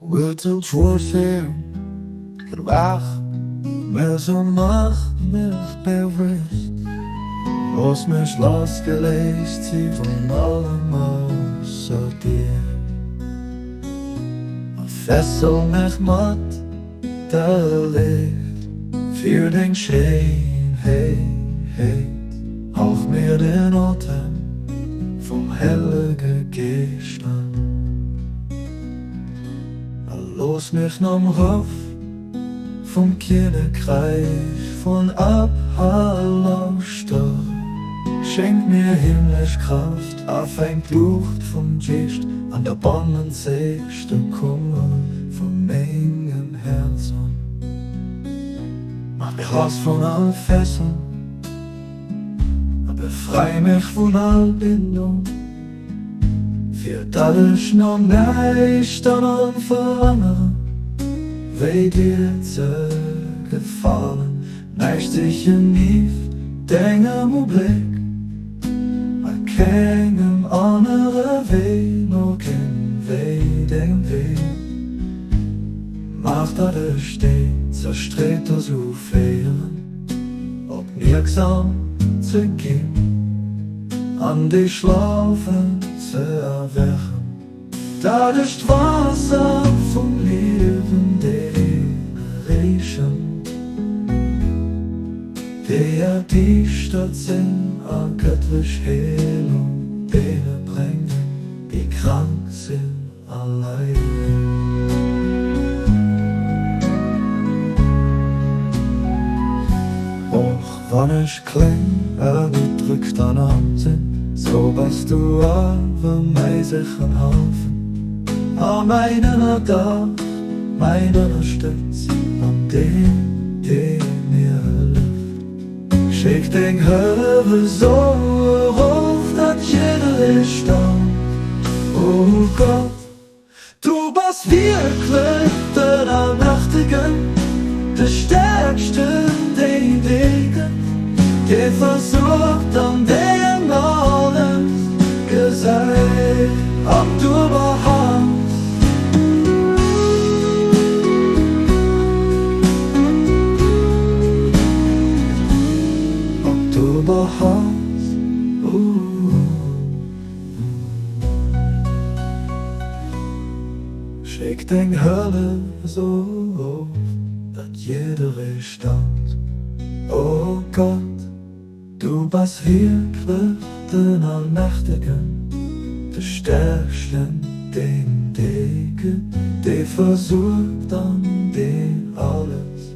Wuerzel Waach mech a maach mech bewusst, Looss mech lassgeléist si vun allem ausser dir. A fessel mech mat der Léift fir deng Schéinheet, Hauch mir den Otem vum Hellege Geescht an. A looss mech nom Ruff vum Kinnekräich vun Abha lauschteren. Schenk mir himmlesch Kraaft a fänk d'Luucht vum Geescht an der bannenzegster Kummer vu mengem Häerz un. Maach mech lass vun all Fessel a befrei mech vun all Bindung. Fir datt ech no näischt anerem verlangeren, wéi dir ze gefalen. Näischt sichen nieft dengem Ubléck, a kengem anere Wee no ginn, wéi dengem Wee. Maach datt ech déi Zerstreet dozou féieren, opmierksam ze ginn. An déi Schlafen ze erwächen. Dat ech d'Waasser vum Liewen deene reechen, déi erdiischtert sinn, a gëttlech Heelung deene bréngen, déi krank sinn a leiden. Och wann ech kleng, ënnerdrückt an arm sinn, sou bass du awer mäi sécheren Hafen a mäin Ënnerdach, mäin Ënnerstëtz an deen, dee mir hëlleft. Schéck deng Hëllef esou erof, datt jidderee staunt, o Gott. Du bass wierklech den Allmächtegen, de Stäerksten, deen et gëtt, dee versuergt an deen alles gesäit. Ob du behaaps. Ob du behaaps. Schéck deng Hëllef esou of, datt jidderee staunt. O Gott, du bass wierklech den Allmächtegen, de Stäerksten, deen dee gëtt, dee versuergt an deen alles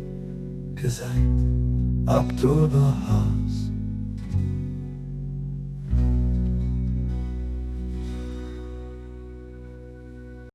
gesäit. Ab du behaaps.